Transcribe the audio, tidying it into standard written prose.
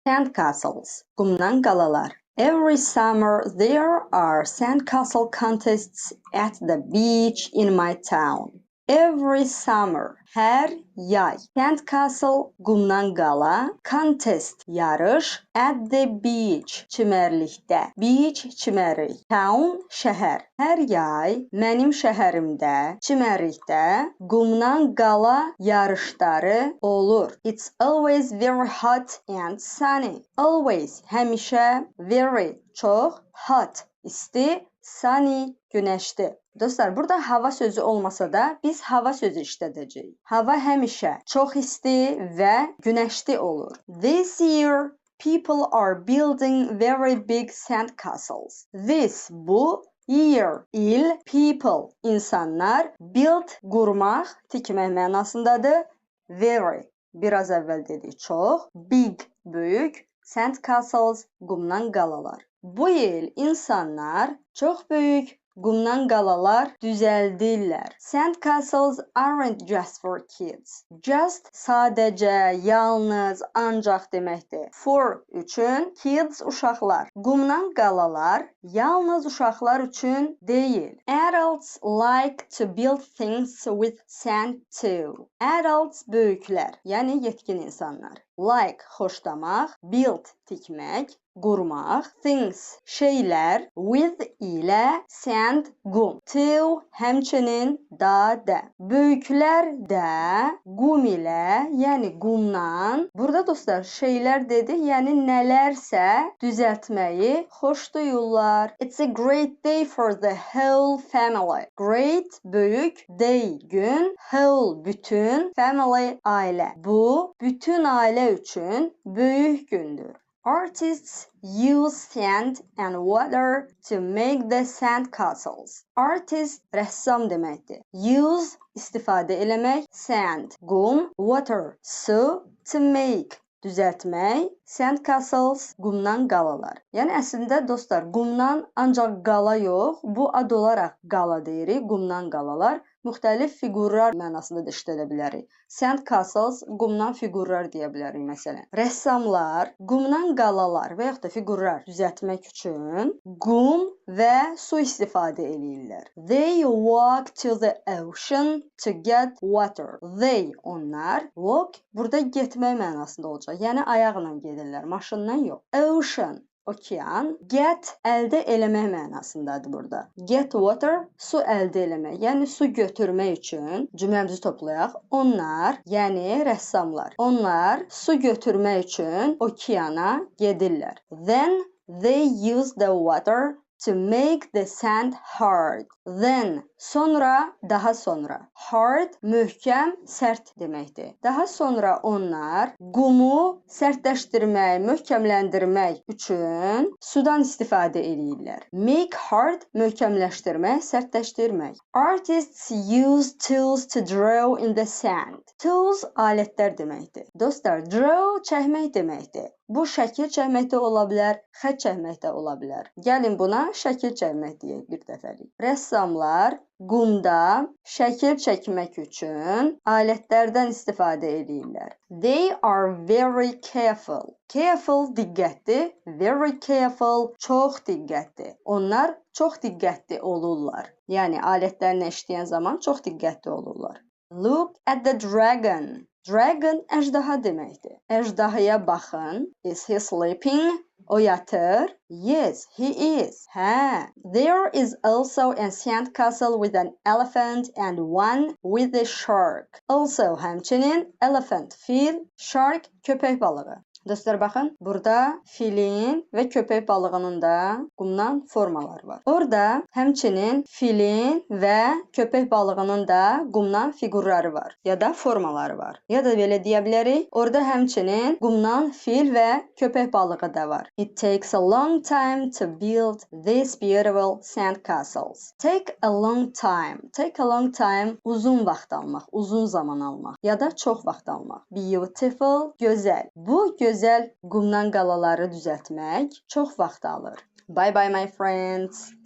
Sandcastles, qumdan qalalar. Every summer there are sandcastle contests at the beach in my town. Every summer, hər yay. Sandcastle, qumdan qala, contest, yarış, at the beach, çimərlikdə. Beach, çimərlik. Town, şəhər. Hər yay mənim şəhərimdə, çimərlikdə qumdan qala yarışları olur. It's always very hot and sunny. Always, həmişə, very, çox, hot, isti, sunny, günəşli. Dostlar, burada hava sözü olmasa da biz hava sözü işlədəcəyik. Hava həmişə çox isti və günəşli olur. This year people are building very big sandcastles. This, bu, year, il, people, insanlar, build, qurmaq, tikmək mənasındadır. Very, biraz əvvəl dedik çox, big, böyük, sandcastles, qumdan qalalar. Bu il insanlar çox böyük qumdan qalalar düzəldirlər. Sandcastles aren't just for kids. Just sadəcə, yalnız, ancaq deməkdir. For üçün, kids uşaqlar. Qumdan qalalar yalnız uşaqlar üçün deyil. Adults like to build things with sand too. Adults böyüklər, yəni yetkin insanlar. Like xoşlamaq, build tikmək, qurmaq, things şeylər, with ilə, sand qum. Too həmçinin, da, də. Böyüklər də qum ilə, yəni qumdan. Burada dostlar şeylər dedi, yəni nələrsə düzəltməyi xoşlayırlar. It's a great day for the whole family. Great böyük, day gün, whole bütün, family ailə. Bu bütün ailə üçün böyük gündür. Artists use sand and water to make the sandcastles. Artist rəssam deməkdir. Use istifadə eləmək, sand qum, water su, to make düzəltmək, sandcastles qumdan qalalar. Yəni əslində dostlar, qumdan ancaq qala yox, bu ad olaraq qala deyirik, qumdan qalalar. Müxtəlif fiqurlar mənasında da işlədə bilərik. Sandcastles qumdan fiqurlar deyə bilərik məsələn. Rəssamlar qumdan qalalar və yaxud da fiqurlar düzəltmək üçün qum və su istifadə eləyirlər. They walk to the ocean to get water. They onlar, walk burada getmək mənasında olacaq. Yəni ayaqla gedirlər, maşınla yox. Ocean okean, get əldə eləmək mənasındadır burada. Get water su əldə eləmək, yəni su götürmək üçün cümləmizi toplayaq. Onlar, yəni rəssamlar, onlar su götürmək üçün okeana gedirlər. Then they use the water to make the sand hard. Then sonra, daha sonra. Hard möhkəm, sərt deməkdir. Daha sonra onlar qumu sərtləşdirmək, möhkəmləndirmək üçün sudan istifadə eləyirlər. Make hard möhkəmləşdirmək, sərtləşdirmək. Artists use tools to draw in the sand. Tools alətlər deməkdir. Dostlar, draw çəkmək deməkdir. Bu şəkil çəkmək də ola bilər, xətt çəkmək də ola bilər. Gəlin buna şəkil çəkmək deyək bir dəfəlik. Rəssamlar qumda şəkil çəkmək üçün alətlərdən istifadə eləyirlər. They are very careful. Careful diqqətli, very careful çox diqqətli. Onlar çox diqqətli olurlar. Yəni alətlərlə işləyən zaman çox diqqətli olurlar. Look at the dragon. Dragon əjdaha deməkdir. Əjdahaya baxın. Is he sleeping? O yatır. Yes, he is. Hə. There is also a sandcastle with an elephant and one with a shark. Also həmçinin elephant fil, shark köpək balığı. Dostlar baxın, burada filin və köpək balığının da qumdan formaları var. Orada həmçinin filin və köpək balığının da qumdan fiqurları var ya da formaları var. Ya da belə deyə bilərik, orada həmçinin qumdan fil və köpək balığı da var. It takes a long time to build these beautiful sandcastles. Take a long time. Take a long time uzun vaxt almaq, uzun zaman almaq ya da çox vaxt almaq. Beautiful, gözəl. Bu gözəl qumdan qalaları düzəltmək çox vaxt alır. Bye bye my friends.